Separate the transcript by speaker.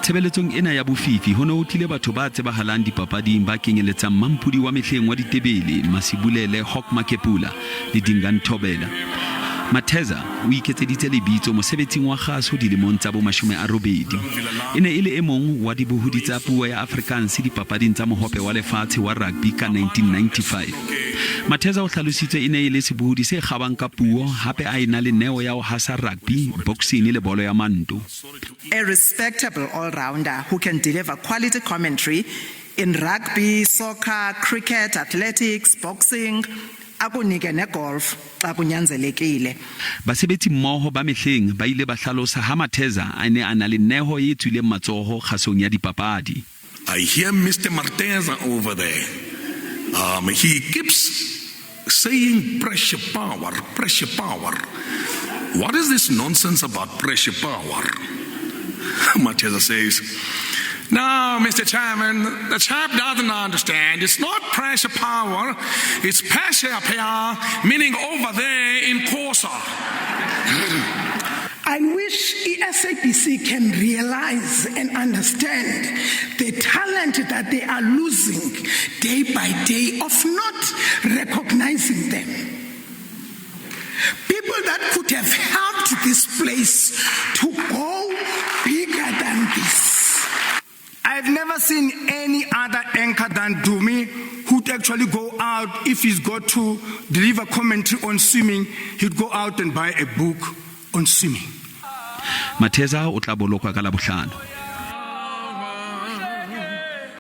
Speaker 1: Tshebeletsong ena ya bofifi ho ne ho tlile batho ba tsebahalang dipapading ba kenyeletsang mampodi wa mehleng wa ditebele Masibulele Hawk Makepula le Dingaan Thobela. Matheza o iketseditse lebitso mosebetsing wa kgaso dilemong tsa bo 80. E ne e le e mong wa dibohodi tsa puo ya Afrikaans dipapading tsa Mohope wa Lefatshe wa Rugby ka 1995. Matheza o hlalositswe e ne e le sebohodi se kgabang ka puo hape a ena le neo ya ho hasa rugby, boxing le bolo ya manto.
Speaker 2: A respectable all-rounder who can deliver quality commentary in rugby, soccer, cricket, athletics, boxing, akunike negolf xa kunyanzelekile.
Speaker 1: Basebetsi mmoho ba mehleng ba ile ba hlalosa ha Matheza a ne a na le neho e tswileng matsoho kgasong ya dipapadi.
Speaker 3: I hear Mr. Marteza over there. He keeps saying pressure power, pressure power. What is this nonsense about pressure power? Marteza says, No, Mr. Chairman, the chap doesn't understand. It's not pressure power, it's pressure power, meaning over there in Xhosa.
Speaker 4: I wish i-SABC can realize and understand the talent that they are losing day by day of not recognizing them. People that could have helped this place to go bigger than this.
Speaker 5: I've never seen any other anchor than Dumi who'd actually go out if he's got to deliver commentary on swimming, he'd go out and buy a book on swimming.
Speaker 1: Matheza o tla bolokwa ka Labohlano.